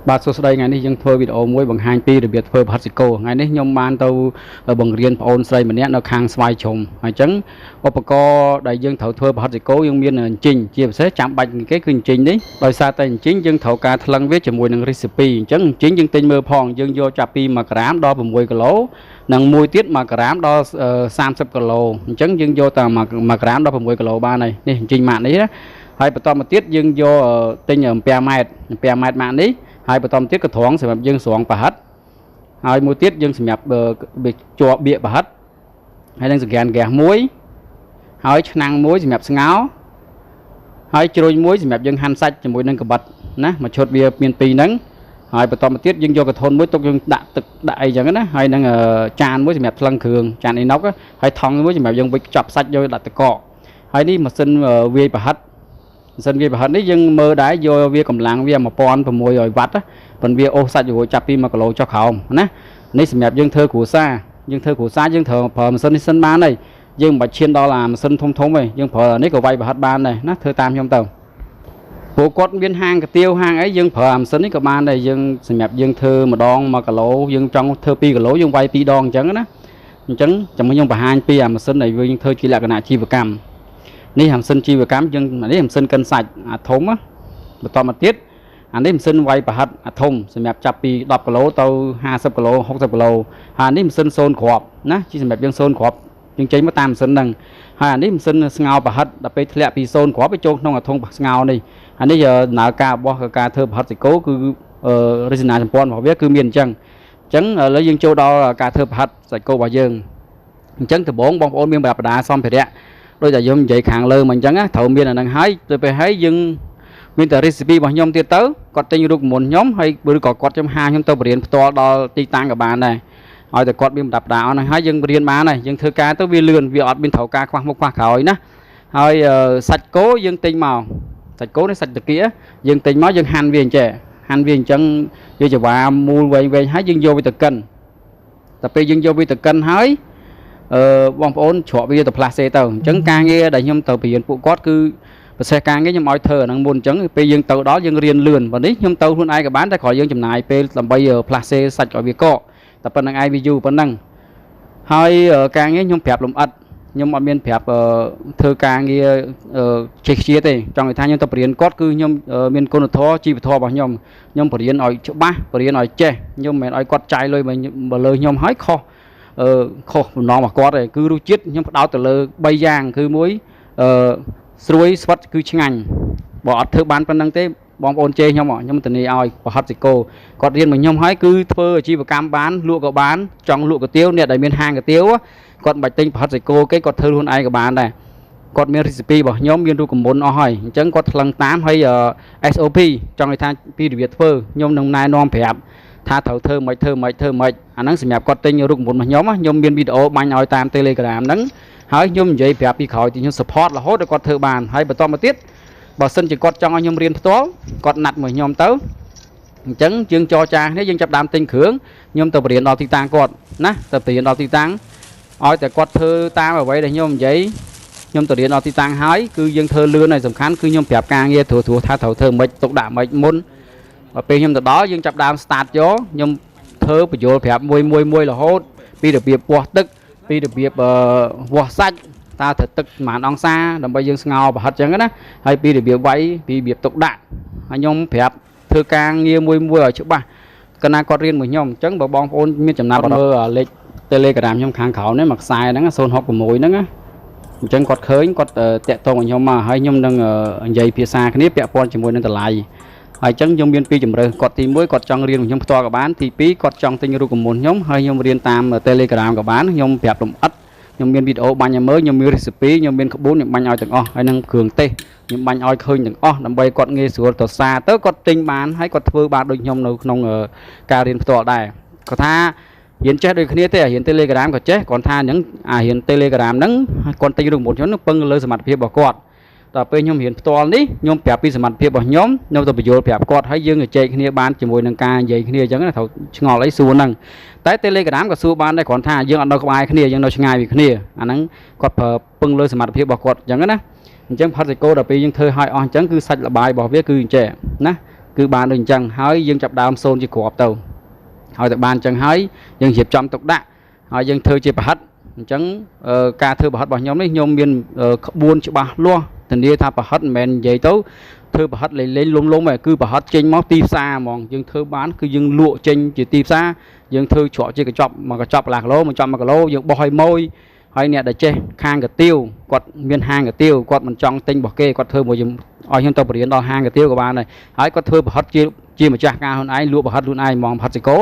បាទសួស្តីថ្ងៃនេះយើងធ្វើវីដេអូមួយបង្ហាញពីរបៀបធ្វើប្រហិតសាច់គោថ្ងៃនេះខ្ញុំបានទៅបង្រៀនប្អូនស្រីម្នាក់នៅខាងស្វាយជ្រុំអញ្ចឹងឧបករណ៍ដែលយើងត្រូវធ្វើប្រហិតសាច់គោយើងមានអញ្ជីងជាពិសេសចាំបាច់គេគឺអញ្ជីងនេះដោយសារតែអញ្ជីងយើងត្រូវការថ្លឹងវាជាមួយនឹង recipe អញ្ចឹងអញ្ជីងយើងទិញមើលផងយើងយកចាប់ពី1ក្រាមដល់6គីឡូនិងមួយទៀត1ក្រាមដល់30គីឡូអញ្ចឹងយើងយកតែ1ក្រាមដល់6គីឡូបានហើយនេះអញ្ជីងម៉ាកនេះណាហើយបន្តមកទៀតយើងយកទិញអំពែម៉ែត្រអំពែម៉ែត្រម៉ាកនេះហើយបន្តមកទៀតកត្រងសម្រាប់យើងស្រង់ប្រហិតហើយមួយទៀតយើងសម្រាប់ជាប់បៀកប្រហិតហើយនឹងសង្ក្រានហ្គាសមួយហើយឆ្នាំងមួយសម្រាប់ស្ងោរហើយជ្រោយមួយសម្រាប់យើងហាន់សាច់ជាមួយនឹងកបិតណាមួយឈុតវាមានពីរហ្នឹងហើយបន្តមកទៀតយើងយកកធនមួយទុកយើងដាក់ទឹកដាក់អីចឹងណាហើយនឹងចានមួយសម្រាប់ថ្លឹងគ្រឿងចានអ៊ីណុកហើយថង់មួយសម្រាប់យើងវិចចាប់សាច់យកដាក់ទឹកកកហើយនេះម៉ាស៊ីនវាយប្រហិតម៉ាស៊ីនវាយប្រហិតនេះយើងមើលដែរយកវាកម្លាំងវា1600វ៉ាត់ប៉ុន្តែវាអូសសាច់រួចចាប់ពី1គីឡូចុះក្រោមណានេះសម្រាប់យើងធ្វើគ្រួសារយើងធ្វើគ្រួសារយើងត្រូវប្រើម៉ាស៊ីននេះសិនបានហើយយើងមិនបាច់ឈានដល់អាម៉ាស៊ីនធំធំទេយើងប្រើនេះក៏វាយប្រហិតបានដែរណាធ្វើតាមខ្ញុំទៅព្រោះគាត់មានហាងកាទៀវហាងអីយើងប្រើអាម៉ាស៊ីននេះក៏បានដែរយើងសម្រាប់យើងធ្វើម្ដង1គីឡូយើងចង់ធ្វើ2គីឡូយើងវាយ2ដងអញ្ចឹងណាអញ្ចឹងចាំខ្ញុំបង្ហាញពីអាម៉ាស៊ីនដែលយើងធ្វើជាលក្ខណៈជីវកម្មនេះម៉ាស៊ីនជីវកម្មយើងនេះម៉ាស៊ីនកិនសាច់អាធំបន្តមកទៀតអានេះម៉ាស៊ីនវាយប្រហិតអាធំសម្រាប់ចាប់ពី10គីឡូទៅ50គីឡូ60គីឡូហើយអានេះម៉ាស៊ីន0គ្រាប់ណាជាសម្រាប់យើង0គ្រាប់យើងចេញមកតាមម៉ាស៊ីនហ្នឹងហើយអានេះម៉ាស៊ីនស្ងោរប្រហិតដល់ពេលធ្លាក់ពី0គ្រាប់ទៅចូលក្នុងអាធុងស្ងោរនេះអានេះដំណើរការរបស់ការធ្វើប្រហិតសាច់គោគឺរចនាសម្ព័ន្ធរបស់វាគឺមានអញ្ចឹងអញ្ចឹងឥឡូវយើងចូលដល់ការធ្វើប្រហិតសាច់គោរបស់យើងអញ្ចឹងដំបូងបងប្អូនមានប្រដាសម្ភារៈដូចតែយើងនិយាយខាងលើមកអញ្ចឹងណាត្រូវមានអាហ្នឹងហើយទៅពេលហើយយើងមានតែ recipe របស់ខ្ញុំទៀតទៅគាត់ទិញរូបមន្តខ្ញុំហើយឬក៏គាត់ខ្ញុំហាខ្ញុំទៅបរៀនផ្ទាល់ដល់ទីតាំងក៏បានដែរឲ្យតែគាត់មានប្រដាប់ប្រដាអស់ហ្នឹងហើយយើងរៀនបានហើយយើងធ្វើការទៅវាលឿនវាអត់មានត្រូវការខ្វះមុខខ្វះក្រោយណាហើយសាច់គោយើងទិញមកសាច់គោនេះសាច់តាគៀយើងទិញមកយើងហាន់វាអញ្ចឹងហាន់វាអញ្ចឹងវាចវាមូលវែងវែងហើយយើងយកវាទៅកិនតែពេលយើងយកវាទៅកិនហើយបងប្អូនជ្រក់វាទៅផ្លាស់សេទៅអញ្ចឹងការងារដែលខ្ញុំទៅបរៀនពួកគាត់គឺពិសេសការងារខ្ញុំឲ្យធ្វើអាហ្នឹងមុនអញ្ចឹងពេលយើងទៅដល់យើងរៀនលឿនបើនេះខ្ញុំទៅខ្លួនឯងក៏បានតែគ្រាន់យើងចំណាយពេលដើម្បីផ្លាស់សេសាច់ឲ្យវាកកតែប៉ុណ្្នឹងឯងវាយូរប៉ុណ្្នឹងហើយការងារខ្ញុំប្រាប់លំអិតខ្ញុំអត់មានប្រាប់ធ្វើការងារចេះខ្ជាទេចង់និយាយថាខ្ញុំទៅបរៀនគាត់គឺខ្ញុំមានគុណធម៌ជីវធម៌របស់ខ្ញុំខ្ញុំបរៀនឲ្យច្បាស់បរៀនឲ្យចេះខ្ញុំមិនមែនឲ្យគាត់ចាយលុយមកលើខ្ញុំហើយខុសខុសបំណងរបស់គាត់ទេគឺរសជាតិខ្ញុំផ្ដោតទៅលើ3យ៉ាងគឺមួយស្រួយស្វិតគឺឆ្ងាញ់បើអត់ធ្វើបានប៉ុណ្្នឹងទេបងប្អូនជេរខ្ញុំខ្ញុំធានាឲ្យប្រហិតសាច់គោគាត់រៀនមកខ្ញុំហើយគឺធ្វើអាជីវកម្មបានលក់ក៏បានចង់លក់កាទៀវអ្នកដែលមានហាងកាទៀវគាត់មិនបាច់ទិញប្រហិតសាច់គោគេគាត់ធ្វើខ្លួនឯងក៏បានដែរគាត់មាន recipe របស់ខ្ញុំមានរូបមន្តអស់ហើយអញ្ចឹងគាត់ថ្លឹងតាមហើយ SOP ចង់ឲ្យថាពីរបៀបធ្វើខ្ញុំនឹងណែនាំប្រាប់ថាត្រូវធ្វើមិនធ្វើមិនធ្វើមិនអាហ្នឹងសម្រាប់គាត់ទិញរូបមន្តរបស់ខ្ញុំខ្ញុំមានវីដេអូបាញ់ឲ្យតាម Telegram ហ្នឹងហើយខ្ញុំនិយាយប្រាប់ពីក្រោយទីខ្ញុំ support រហូតដល់គាត់ធ្វើបានហើយបន្តមកទៀតបើសិនជាគាត់ចង់ឲ្យខ្ញុំរៀនផ្ទាល់គាត់ណាត់មួយខ្ញុំទៅអញ្ចឹងយើងចរចាគ្នាយើងចាប់ដើមទិញគ្រឿងខ្ញុំទៅបរៀនដល់ទីតាំងគាត់ណាទៅបរៀនដល់ទីតាំងឲ្យតែគាត់ធ្វើតាមអ្វីដែលខ្ញុំនិយាយខ្ញុំទៅរៀនដល់ទីតាំងហើយគឺយើងធ្វើលឿនហើយសំខាន់គឺខ្ញុំប្រាប់ការងារត្រួសត្រាសថាត្រូវធ្វើមិនទុកដាក់មិនមុនដល់ពេលខ្ញុំទៅដល់យើងចាប់ដើម start យកខ្ញុំធ្វើបញ្យល់ប្រាប់មួយមួយមួយរហូតពីរបៀបវាស់ទឹកពីរបៀបវាស់សាច់តើត្រូវទឹកប្រហែលអង្សាដើម្បីយើងស្ងោរប្រហិតចឹងណាហើយពីរបៀបវាយពីរបៀបទុកដាក់ហើយខ្ញុំប្រាប់ធ្វើការងារមួយមួយឲ្យច្បាស់កាលណាគាត់រៀនមួយខ្ញុំអញ្ចឹងបើបងប្អូនមានចំណាប់មើលលេខ Telegram ខ្ញុំខាងក្រោមនេះមួយខ្សែហ្នឹង066ហ្នឹងណាអញ្ចឹងគាត់ឃើញគាត់តាក់ទងឲ្យខ្ញុំមកហើយខ្ញុំនឹងនិយាយភាសាគ្នាពាក់ព័ន្ធជាមួយនឹងតម្លៃហើយអញ្ចឹងខ្ញុំមានពីរជម្រើសគាត់ទី1គាត់ចង់រៀនខ្ញុំផ្ទាល់ក៏បានទី2គាត់ចង់ទិញរូបមន្តខ្ញុំហើយខ្ញុំរៀនតាម Telegram ក៏បានខ្ញុំប្រាប់លម្អិតខ្ញុំមានវីដេអូបាញ់ឲ្យមើលខ្ញុំមាន recipe ខ្ញុំមានក្បួនខ្ញុំបាញ់ឲ្យទាំងអស់ហើយនឹងគ្រឿងទេសខ្ញុំបាញ់ឲ្យឃើញទាំងអស់ដើម្បីគាត់ងាយស្រួលទៅសារទៅគាត់ទិញបានហើយគាត់ធ្វើបានដូចខ្ញុំនៅក្នុងការរៀនផ្ទាល់ដែរគាត់ថារៀនចេះដូចគ្នាទេរៀន Telegram ក៏ចេះគ្រាន់ថាអញ្ចឹងអារៀន Telegram ហ្នឹងគាត់ទិញរូបមន្តខ្ញុំនឹងពឹងលើសមត្ថភាពរបស់គាត់ដល់ពេលខ្ញុំរៀនផ្ទាល់នេះខ្ញុំប្រាប់ពីសមត្ថភាពរបស់ខ្ញុំខ្ញុំទៅបញ្យល់ប្រាប់គាត់ហើយយើងជជែកគ្នាបានជាមួយនឹងការនិយាយគ្នាអញ្ចឹងត្រូវឆ្ងល់អីសួរហ្នឹងតែ Telegram ក៏សួរបានដែរគ្រាន់ថាយើងអត់នៅក្បែរគ្នាយើងនៅឆ្ងាយពីគ្នាអាហ្នឹងគាត់ប្រើពឹងលើសមត្ថភាពរបស់គាត់អញ្ចឹងណាអញ្ចឹងផលសាច់គោដល់ពេលយើងធ្វើឲ្យអស់អញ្ចឹងគឺសាច់លបាយរបស់វាគឺអញ្ចេះណា គឺ គឺបានដូចអញ្ចឹងហើយយើងចាប់ដើមសូនជាគ្រាប់ទៅហើយតែបានអញ្ចឹងហើយយើងរៀបចំទុកដាក់ហើយយើងធ្វើជាប្រហិតអញ្ចឹងការធ្វើប្រហិតរបស់ខ្ញុំនេះខ្ញុំមានក្បួនច្បាស់លាស់ធានាថាប្រហិតមិនមែននិយាយទៅធ្វើប្រហិតលេងលេងលុំលុំឯងគឺប្រហិតចេញមកទីផ្សារហ្មងយើងធ្វើបានគឺយើងលក់ចេញជាទីផ្សារយើងធ្វើច្រកជាកញ្ចប់មួយកញ្ចប់កន្លះគីឡូមួយកញ្ចប់1គីឡូយើងបោះឲ្យម៉ួយហើយអ្នកដែលចេះខាងកាទៀវគាត់មានហាងកាទៀវគាត់មិនចង់ទិញរបស់គេគាត់ធ្វើមួយឲ្យខ្ញុំទៅបរៀនដល់ហាងកាទៀវក៏បានដែរហើយគាត់ធ្វើប្រហិតជាម្ចាស់ការខ្លួនឯងលក់ប្រហិតខ្លួនឯងហ្មងប្រហិតសិកោ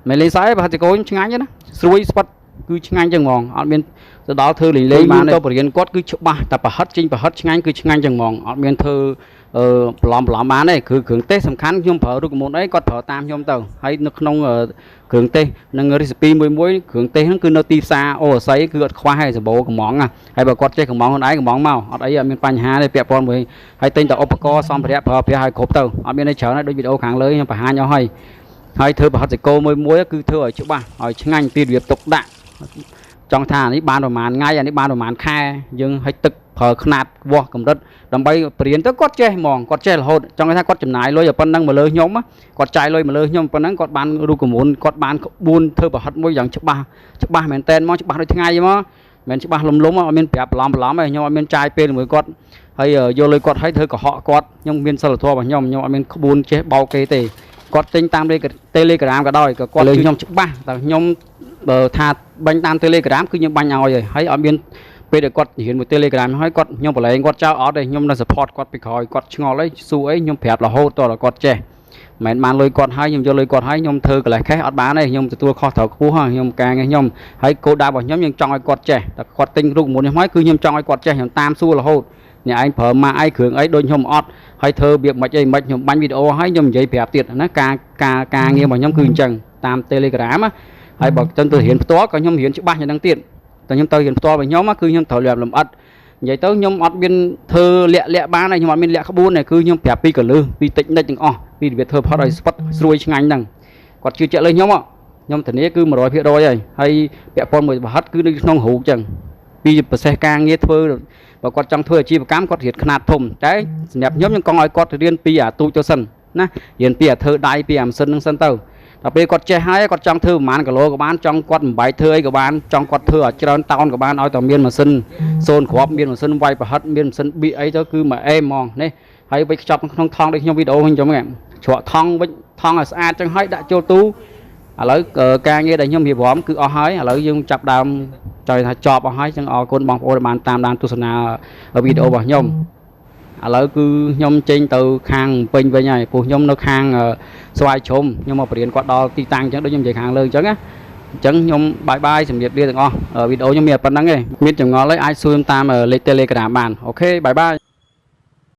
មិនលេងសើចប្រហិតសិកោឆ្ងាញ់ណាស្រួយស្វិតគឺឆ្ងាញ់ចឹងហ្មងអត់មានទៅដល់ធ្វើលេងលេងបានទៅបរៀនគាត់គឺច្បាស់តែប្រហិតចេញប្រហិតឆ្ងាញ់គឺឆ្ងាញ់ចឹងហ្មងអត់មានធ្វើបន្លំបន្លំបានទេគឺគ្រឿងទេសសំខាន់ខ្ញុំប្រើរូបមន្តអីគាត់ប្រើតាមខ្ញុំទៅហើយនៅក្នុងគ្រឿងទេសនិង recipe មួយមួយគ្រឿងទេសហ្នឹងគឺនៅទីផ្សារអូអស័យគឺអត់ខ្វះទេសម្បូរកំងហើយបើគាត់ចេះកំងខ្លួនឯងកំងមកអត់អីអត់មានបញ្ហាទេពាក់ព័ន្ធមួយហើយទិញតែឧបករណ៍សម្ភារៈប្រើប្រាស់ឲ្យគ្រប់ទៅអត់មានអីច្រើនទេដូចវីដេអូខាងលើខ្ញុំបង្ហាញអស់ហើយហើយធ្វើប្រហិតសិកោមួយមួយគឺធ្វើឲ្យច្បាស់ឲ្យឆ្ងាញ់ពីរបៀបទុកដាក់ចង់ថាអានេះបានប្រហែលថ្ងៃអានេះបានប្រហែលខែយើងឲ្យទឹកប្រើខ្នាតវាស់កម្រិតដើម្បីបរៀនទៅគាត់ចេះហ្មងគាត់ចេះរហូតចង់ថាគាត់ចំណាយលុយប៉ុណ្ណឹងមកលើខ្ញុំគាត់ចាយលុយមកលើខ្ញុំប៉ុណ្ណឹងគាត់បានរូបមន្តគាត់បានក្បួនធ្វើប្រហិតមួយយ៉ាងច្បាស់ច្បាស់មែនតែនមកច្បាស់ដូចថ្ងៃមកមិនច្បាស់លំលំអត់មានប្រាប់បន្លំបន្លំទេខ្ញុំអត់មានចាយពេលជាមួយគាត់ហើយយកលុយគាត់ឲ្យធ្វើកុហកគាត់ខ្ញុំមានសិលធម៌របស់ខ្ញុំខ្ញុំអត់មានក្បួនចេះបោកគេទេគាត់ទិញតាម Telegram ក៏ដោយក៏គាត់លើខ្ញុំច្បាស់តែខ្ញុំបើថាបាញ់តាម Telegram គឺខ្ញុំបាញ់ឲ្យហើយអត់មានពេលដែលគាត់រៀនមួយ Telegram ហើយគាត់ខ្ញុំប្រឡែងគាត់ចោលអត់ទេខ្ញុំនៅ support គាត់ពីក្រោយគាត់ឆ្ងល់អីសួរអីខ្ញុំប្រាប់រហូតតដល់គាត់ចេះមិនមែនបានលុយគាត់ហើយខ្ញុំយកលុយគាត់ហើយខ្ញុំធ្វើកលេសខេះអត់បានទេខ្ញុំទទួលខុសត្រូវខ្ពស់ហើយខ្ញុំការងារខ្ញុំហើយគោលដៅរបស់ខ្ញុំខ្ញុំចង់ឲ្យគាត់ចេះតែគាត់ទិញរូបមន្តនេះហើយគឺខ្ញុំចង់ឲ្យគាត់ចេះខ្ញុំតាមសួររហូតអ្នកឯងប្រើម៉ាក់អីគ្រឿងអីដូចខ្ញុំអត់ហើយធ្វើរបៀបមិនអីមិនខ្ញុំបាញ់វីដេអូហើយខ្ញុំនិយាយប្រាប់ទៀតណាការការការងាររបស់ខ្ញុំគឺអញ្ចឹងតាម Telegram ហើយបើចឹងទៅរៀនផ្ទាល់ក៏ខ្ញុំរៀនច្បាស់យ៉ាងហ្នឹងទៀតតែខ្ញុំទៅរៀនផ្ទាល់របស់ខ្ញុំគឺខ្ញុំត្រូវលំអិតនិយាយទៅខ្ញុំអត់មានធ្វើលាក់លាក់បានទេខ្ញុំអត់មានលាក់ក្បួនទេគឺខ្ញុំប្រាប់ពីកលឹះពីតិចនិចទាំងអស់ពីរបៀបធ្វើផុតឲ្យស្វិតស្រួយឆ្ងាញ់ហ្នឹងគាត់ជឿជាក់លើខ្ញុំខ្ញុំធានាគឺ100%ហើយហើយពាក់ព័ន្ធមួយប្រហិតគឺនៅក្នុងរូបចឹងពីប្រសេះការងារធ្វើបើគាត់ចង់ធ្វើអាជីវកម្មគាត់រៀនខ្នាតធំតែសម្រាប់ខ្ញុំខ្ញុំកង់ឲ្យគាត់រៀនពីអាទូចទៅសិនណារៀនពីអាធ្វើដៃពីអាម៉ាស៊ីនហ្នឹងសិនទៅដល់ពេលគាត់ចេះហើយគាត់ចង់ធ្វើប្រហែលគីឡូក៏បានចង់គាត់បំបែកធ្វើអីក៏បានចង់គាត់ធ្វើឲ្យច្រើនតោនក៏បានឲ្យតែមានម៉ាស៊ីនសូនគ្រាប់មានម៉ាស៊ីនវាយប្រហិតមានម៉ាស៊ីនបៀកអីទៅគឺមកអេហ្មងនេះហើយវិចខ្ចប់ក្នុងថង់ដូចខ្ញុំវីដេអូខ្ញុំហ្នឹងជ្រក់ថង់វិចថង់ឲ្យស្អាតចឹងហើយដាក់ចូលទូឥឡូវការងារដែលខ្ញុំរៀបចំគឺអស់ហើយឥឡូវយើងចាប់ដើមចង់ថាចប់អស់ហើយចឹងអរគុណបងប្អូនដែលបានតាមដានទស្សនាវីដេអូរបស់ខ្ញុំឥឡូវគឺខ្ញុំចេញទៅខាងពេញវិញហើយព្រោះខ្ញុំនៅខាងស្វាយជ្រុំខ្ញុំមកបរៀនគាត់ដល់ទីតាំងអញ្ចឹងដូចខ្ញុំនិយាយខាងលើអញ្ចឹងណាអញ្ចឹងខ្ញុំបាយបាយជំរាបលាទាំងអស់វីដេអូខ្ញុំមានប៉ុណ្្នឹងឯងមានចម្ងល់អីអាចសួរខ្ញុំតាមលេខ Telegram បានអូខេបាយបាយ។